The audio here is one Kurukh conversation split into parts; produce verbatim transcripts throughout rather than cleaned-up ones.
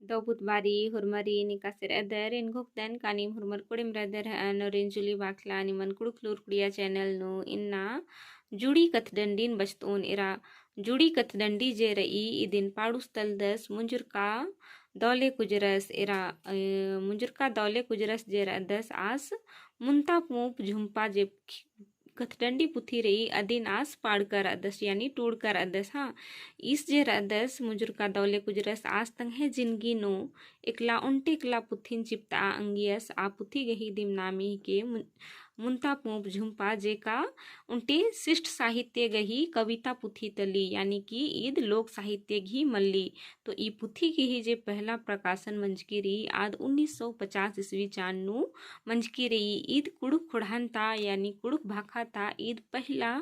दव पुत बारी, होरमारिन एकासे रअदर, एन घोखदन का नीम होरमर कोड़ेम रअदर हअन, और एन जूली बाखला निमन कुँड़ुख़ लूर कुड़िया channel नू इन्ना जुड़ी कथडंडीन बचतओन। एरा जुड़ी कथडंडी जे रई, इदिन पाड़ुस तलदस मुंजुरका दौले कुजरस। एरा, अ, मुंजुरका दौले कुजरस जे रअदस आस मुन्ता पूँप झुम्पा जे कथडंडी पुथी रई, अदिन आस पाड़का रअदस, यानी टूड़का रअदस। हाँ, ईस जे रअदस मुंजुरका दौले कुजरस आस तंग्है जिनगी नू एकला ओन्टे एकला पुथिन चिपतआ अंगियस। आ पुथी गही दिम नामे हिके मुन-, मुन्ता पूँप झुम्पा, जेका ओन्टे शिष्ट साहित्य गही कविता पुथी तली, यानी कि ईद लोक साहित्य गही मल्ली। तो ई पुथी गही जे पहला प्रकाशन मंजकी रई, आद उन्नीस सौ पचास ईस्वी चान नू मंजकी रई। ईद कुँड़ुख़ ख़ोंड़हन ता, यानी कुँड़ुख़ भाखा ता, ईद पहला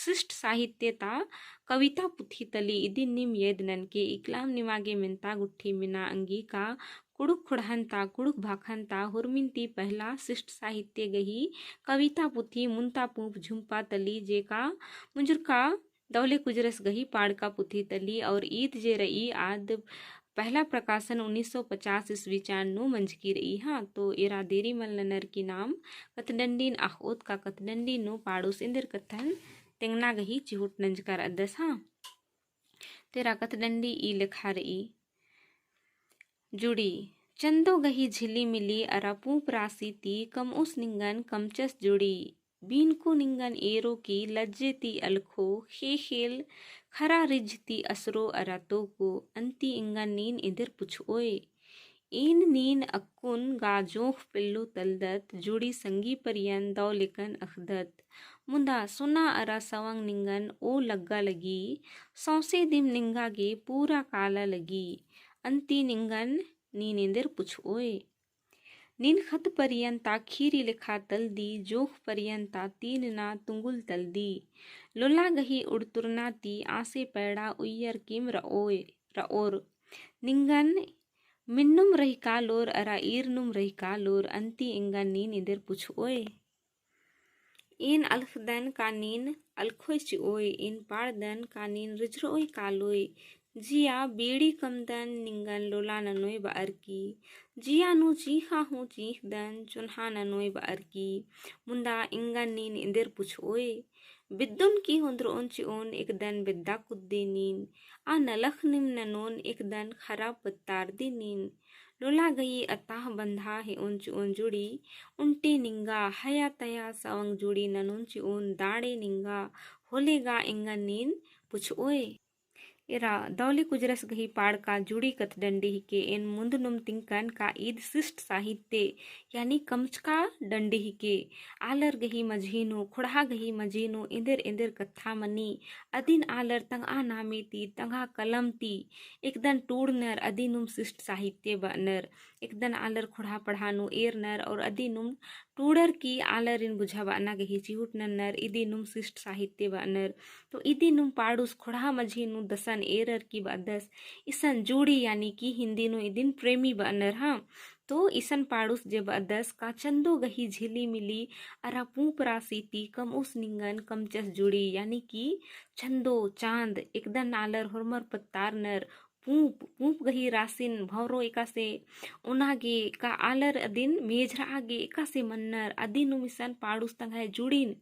शिष्ट साहित्य ता कविता पुथी तली। इदिन नीम यद ननके इकलाम निमा गे मेन्ता गुट्ठी मेना अंगी का कुँड़ुख़ ख़ोंड़हन ता, कुँड़ुख़ भाखन ता, हुरमिन ती पहला शिष्ट साहित्य गही कविता पुथी मुन्ता पूँप झुम्पा तली, जेका मुंजुरका दौले कुजरस गही पाड़का पुथी तली। और ईद जे रई आद पहला प्रकाशन उन्नीस सौ पचास ईस्वी चान नू मंजकी रई। हाँ, तो एरा देरी मल ननर की नाम कथडंडीन अख़ओत का कथडंडी नू पाड़ुस एन्देर कत्थन तेंगना गही चिहुट नंजका रअदस। हाँ, तो एरा कथडंडी ई लेखा रई। जुड़ी। चन्दो गही झिली मिली अरा पूँप रासी ती कमउस निंगन कमचस जुड़ी। बीनको निंगन एरो की लज्जे ती अलखो, ख़ेख़ेल ख़रा रिझ ती असरो अरा तोको, अन्ती एंगन नीन एन्देर पुछओय। एन नीन अक्कुन गा जोंख़ पेल्लो तलदत, जुड़ी संगी परियन दौ लेकन अख़दत। मुदा सोना अरा सवंग निंगन ओ लग्गा लगी, सौंसे दिम निंगा गे पूरा काला लगी। अन्ती निंगन नीन एन्देर पुछओय। नीन ख़त परियन ता खीरी लेखा तलदी, जोंख़ परियन ता तीन ना तुंगुल तलदी। लोला गही उड़तुरना ती आसे पैड़ा उइयर किम रओय, रओर। निंगन मिन्नुम रहिका लोर अरा ईरनुम रहिका लोर, अन्ती एंगन नीन एन्देर पुछओय। एन अलख़दन का नीन अलख़ोय चिओय, एन पाड़दन का नीन रिझरओय कालोय। जिया बीड़ी कमदन निंगन लोला ननोय बअर की। जिया नू चींख़ा हूँ चींख़दन चोन्हा ननोय बअर की। मुन्दा एंगन नीन एन्देर पुछओय। बिद्दुन की होन्दरओन चिओन एकदन बेद्दा कुद्दी नीन। आ नलख निम ननोन एकदन ख़रा पत्तारदी नीन। लोला गही अताह बंधा हेओन चिओन जुड़ी, ओन्टे निंगा हया तया सवंग जुड़ी ननोन चिओन दाड़े निंगा होले गा एंगन नीन पुछओय। एरा दौले कुजरस गही पाड़का जुड़ी कथडंडी हिके। एन मुन्दनुम तिंकन का ईद शिष्ट साहित्य यानी कमचका डंडी हिके। आलर गही मझी नू, ख़ोंड़हा गही मझी नू एन्देर एन्देर कत्था मनी, अदिन आलर तंगआ नामे ती, तंगआ कलम ती, एकदन टूड़नर अदिनुम शिष्ट साहित्य बअनर। एकदन आलर ख़ोंड़हा पड़हा नू एरनर और अदिनुम टूड़र की आलरिन बुझाबअना गही चिहुट नन्नर, इदिनुम शिष्ट साहित्य बअनर। तो इदिनुम पाड़ुस ख़ोंड़हा मझी नू दसन एरर की बअदस, इसन जुड़ी यानी कि हिन्दी नू इदिन प्रेमी बअनर, हाँ। तो इसन पाड़ुस जे बअदस का चन्दो गही झिली मिली अरा पूँप रासी ती कमउस निंगन कमचस जुड़ी, यानी कि चन्दो, चाँद, एकदन आलर होरमर पत्तारनर, पूँप, पूँप गही रासिन भौंरो एकासे ओना गे का आलर अदिन मेझरआ गे एकासे मन्नर, अदिनुम इसन पाड़ुस तंग्है जुड़िन,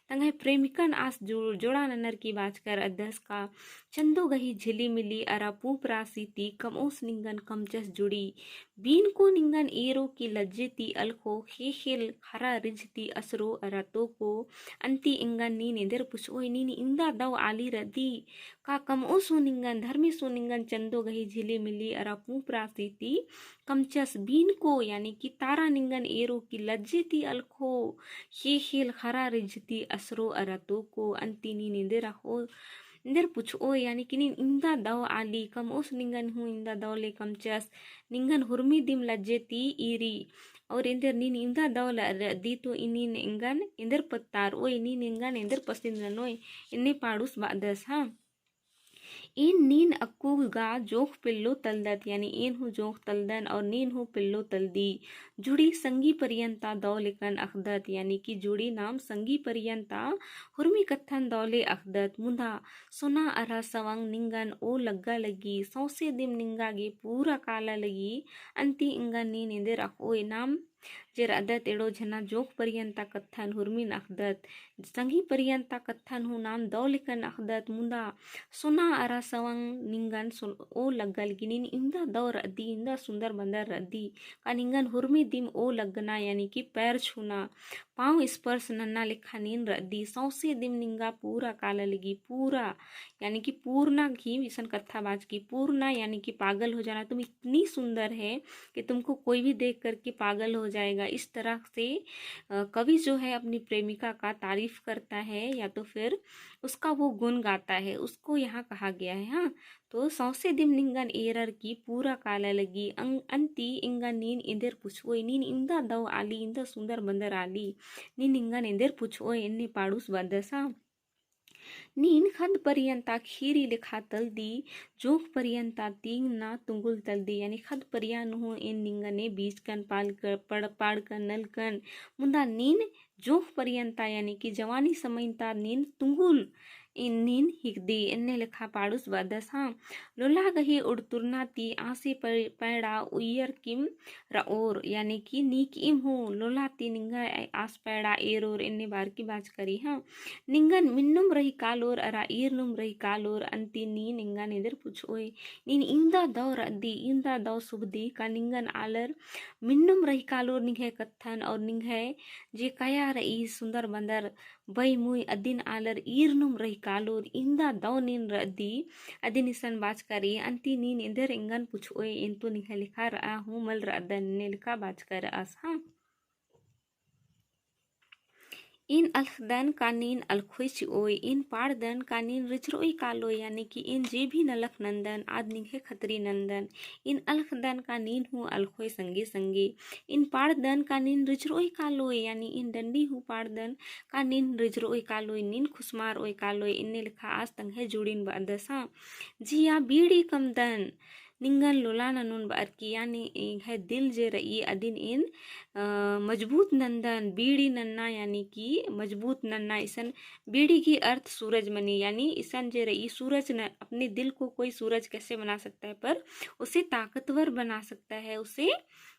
तंग्है प्रेमिकन आस जु-, जोड़ा ननर की बाचकर अदस का चन्दो गही झिली मिली अरा पूँप रासी ती कमउस निंगन कमचस जुड़ी। बीनको निंगन एरो की लज्जे ती अलखो, ख़ेख़ेल ख़रा रिझ ती असरो अरा तोको, अन्ती एंगन नीन एन्देर पुछओय। नीन इवंदा दव आली रअदी का कमउस हूँ निंगन, धर्मेस हूँ निंगन चन्दो गही झिली मिली अरा पूँप रासी ती कमचस बीनको, यानी कि तारा निंगन एरो की लज्जे ती अलखो, ख़ेख़ेल ख़रा रिझ ती असरो अरा तोको, अन्ती नीन एन्देर अख़ओ, एन्देर पुछओय, यानी कि नीन इवंदा दव आली, कमउस निंगन हूँ इवंदा दव ले कमचस, निंगन हुरमी दिम लज्जे ती ईरी, और एन्देर नीन इवंदा दव ले रअदी तो नीन एंगन एन्देर पत्तारओय, नीन एंगन एन्देर पसिंद ननोय, एन्ने पाड़ुस बअदस, हाँ। एन नीन अक्कु गा जोंख़ पेल्लो तलदत, यानी एन हूँ जोंख़ तलदन और नीन हूँ पेल्लो तलदी। जुड़ी संगी परियंता दौ लेकन अख़दत, यानी कि जुड़ी नाम संगी परियंता हुरमी कत्थन दौ ले अख़दत। मुदा सोना अरा सवंग निंगन ओ लग्गा लगी, सौंसे दिम निंगा गे पूरा काला लगी, अन्ती एंगन नीन एन्देर अख़ओय। नाम जे रअदत एड़ो झना जोंख़ परियंता कत्थन हुरमिन अख़दत, संगी परियंता कत्थन हूँ नाम दौ लेकन अख़दत, मुदा सोना अरा सवंग निंगन सो-, ओ लग्गा लगी। नीन इवंदा दौ रअदी, इवंदा सुंदर बंदर रअदी, का निंगन हुरमी दिम ओ लग्गना, यानी कि पैर छूना, पाँव स्पर्श नन्ना लेखा नीन रअदी, सौंसे दिम निंगा पूरा काला लगी, पूरा, यानी कि पूरना घी इसन कत्था बाचकी, पूरना यानी कि पागल हो जाना, तुम इतनी सुंदर है कि तुमको कोई भी देख करके पागल हो जाएगा। इस तरह से, अ, कवि जो है अपनी प्रेमिका का तारीफ करता है या तो फिर उसका वो गुण गाता है, उसको यहाँ कहा गया है। हाँ, तो सौंसे दिम निंगन एरर की पूरा काला लगी, अं-, अन्ती एंगन नीन एन्देर पुछओय, नीन इवंदा दौ आली, इवंदा सुंदर बंदर आली, नीन एंगन एन्देर पुछओय, एन्ने पाड़ुस बअदस। हाँ, नीन ख़द्द परियंता खीरी लेखा तलदी, जोंख़ परियंता तींगना तुंगुल तलदी, यानी ख़द्द परिया नू हूँ एन निंगने बीजकन पालक-, पड़-, पाड़कन नलकन, मुदा नीन जोंख़ परियंता यानी कि जवानी समयंता नीन तुंगुल एन नीन हिकदी, एन्ने लेखा पाड़ुस बअदस। हाँ, लोला गही उड़तुरना ती आसे पै-, पैड़ा उइयर किम रओर, यानी कि नीकिम हूँ लोला ती निंग्है आस पैड़ा एरोर एन्ने बारकी बाचका रई। हाँ, निंगन मिन्नुम रही कालोर अरा ईरनुम रही कालोर अन्ती नीन एंगन एन्देर पुछओय। नीन इवंदा दौ रअदी, इवंदा दौ सुभदी का निंगन आलर मिन्नुम रही कालोर निंग्है कत्थन और निंग्है जे कया रई सुंदर बंदर बई मुई अदिन आलर ईरनुम रही कालोर इवंदा दौ नीन रअदी, अदिन इसन बाचका रई। अन्ती नीन एन्देर एंगन पुछओय, एन तो निंग्है लेखा रआ हूँ मल रअदन एन्ने लेखा बाचका रअस। हाँ, एन अलख़दन का नीन अलख़ोय चिओय, एन पाड़दन का नीन रिझरओय कालोय, यानी कि एन जे भी नलख नन्दन आद निंग्है खतरी नन्दन। एन अलख़दन का नीन हूँ अलख़ोय संगे संगे, एन पाड़दन का नीन रिझरओय कालोय, यानी एन डंडी हूँ पाड़दन का नीन रिझरओय कालोय, नीन खुसमारओय कालोय, एन्ने लेखा आस तंग्है जुड़िन बअदस। हाँ, जिया बीड़ी कमदन, निंगन लोला ननोन बअर की, यानी एंग्है दिल जे रई अदिन एन, अ, मजबूत नन्दन, बीड़ी नन्ना यानी कि मजबूत नन्ना, इसन बीड़ी की अर्थ सूरज मनी, यानी इसन जे रई सूरज न, अपने दिल को कोई सूरज कैसे बना सकता है, पर उसे ताकतवर बना सकता है, उसे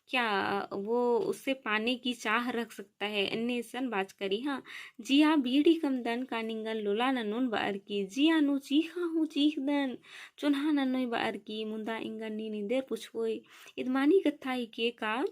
क्या, वो उससे पाने की चाह रख सकता है, एन्ने इसन बाचका रई। हाँ, जिया बीड़ी कमदन का निंगन लोला ननोन बअर की, जिया नू चीखा हूँ चीखदन, चोन्हा ननोय बअर की, मुदा एंगन नीन एन्देर पुछओय। इदमानी कत्था हिके का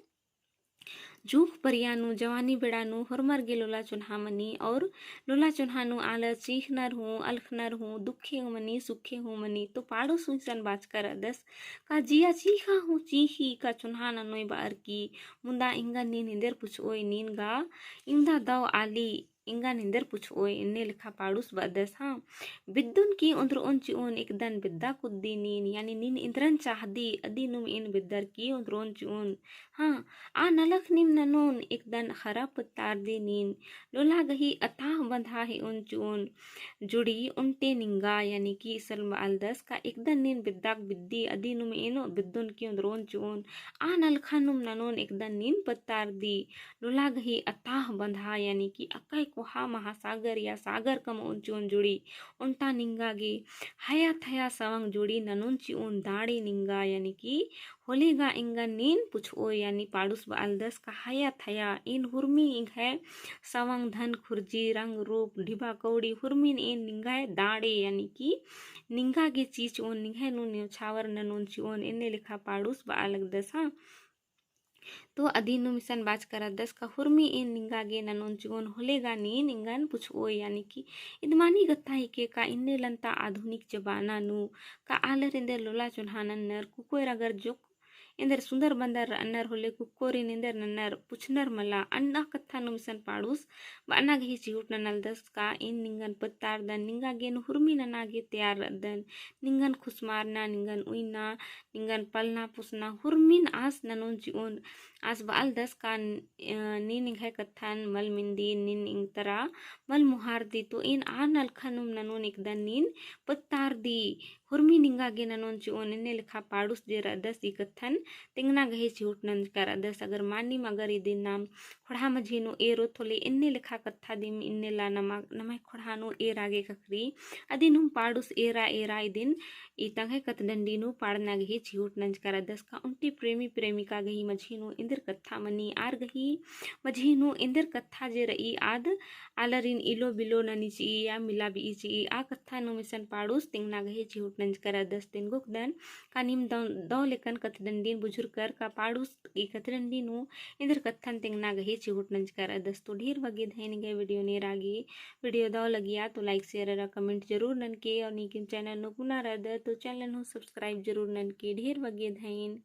जोंख़ परिया नू, जवानी बेड़ा नू, होरमर गे लोला चोन्हा मनी, और लोला चोन्हा नू आलर चीखनर हूँ, अलख़नर हूँ, दुखे हूँ मनी, सुखे हूँ मनी, तो पाड़ुस हूँ इसन बाचका रअदस, का जिया चीखा हूँ चीखी का चोन्हा ननोय बअर की, मुदा एंगन नीन एन्देर पुछओय, नीन गा इवंदा दौ आली, एंगन एन्देर पुछओय, एन्ने लेखा पाड़ुस बअदस। हाँ, बिद्दुन की ओन्द्रओन चिओन एकदन बिद्दा कुद्दी नीन, यानी नीन एन्द्रन चाहदी, अदिनुम एन बिद्दर की ओन्द्रओन चिओन। हाँ, आ नलख नीम ननोन एकदन ख़रा पत्तारदी नीन, लोला गही अताह बंधा हिओन चिओन। जुड़ी ओन्टे निंगा, यानी कि इसन बअलदस का एकदन नीन बिद्दाक बिद्दी, अदिनुम एन बिद्दोन की ओन्द्रओन चिओन। आ नलखा नुम ननोन एकदन नीन पत्तारदी। लोला गही अताह बंधा, यानी कि अकय कोहा महासागर या सागर कमओन चिओन जुड़ी। ओन्टा निंगा गे हया थया सवंग जुड़ी ननोन चिओन दाड़े निंगा, यानी कि होले गा एंगन नीन पुछओय, यानी पाड़ुस बअलदस का हया थया एन हुरमी एंग्है सवंग धन खुर्जी रंग रूप ढिबा कौड़ी हुरमिन एन निंग्है दाड़े, यानी कि निंगा गे चीज ओन निंग्है नू न्योछावर ननोन चिओन एन्ने लेखा पाड़ुस बआ लगदस। हाँ, तो अदिनुम इसन बाचका रअदस का हुरमी एन निंगा गे ननोन चिओन होले गा नीन एंगन पुछओय, यानी कि इदमानी कत्था हिके का इन्ने लन्ता आधुनिक जमाना नू का आलर एन्देर लोला चोन्हा नन्नर कुकोयर अगर जोक एन्देर सुन्दर बन्दर रअनर होले कुक्कोरिन एन्देर नन्नर पुछनर मला। अन्ना कत्था नुम इसन पाड़ुस बअना गही चिहुट ननालदस का एन निंगन पत्तारदन, निंगा गे एन हुरमी नना गे तैयार रअदन, निंगन खुसमारना, निंगन उइना, निंगन पलना पुसना हुरमिन आस ननोन चिओन। आस बअलदस का, अ, नीन एंग्है कत्थन मल मेन्दी, नीन एंग्है तरा मल मुहारदी, तो एन आ नलखा नुम ननोन एकदन नीन पत्तारदी। उर्मी निंगा गे ननोन चिओन एन्ने लेखा पाड़ुस जे रअदस ई कत्थन तेंगना गही चिहुट नंजका रअदस। अगर मानिम अगर इदिन नाम ख़ोंड़हा मझी नू एरोत होले एन्ने लेखा कत्था दिम इन्नेला नमा, नम्है ख़ोंड़हा नू एरा गे ककरी। अदिन हूँ पाड़ुस एरा एरा इदिन ई तंग्है कत्थडंडी नू पाड़ना गही चिहुट नंजका रअदस। का ओन्टी प्रेमी प्रेमिका गही मझी नू एन्देर कत्था मनी आर गही मझी नू एन्देर कत्था जे रई आद आलारिन इलो बिलो ननी चिई या मिला बिई चिई आ कत्था नू मिसन पाड़ुस तेंगना गही चिहुट नंजका रअदस। तेंगोकदन का नीम दव, दव लेकन कत्थडंडीन बुझुरकर का पाड़ुस ई कत्थडंडी नू एन्देर कत्थन तेंगना गही चिहुट नंजका रअदस। तो ढेर बग्गे धैन गे video नेरा गे। Video दव लगिया तो like share अरा comment जरूर ननके और नीकिम channel नू पुना रअदर तो channel नू subscribe जरूर ननके। ढेर बग्गे धैन।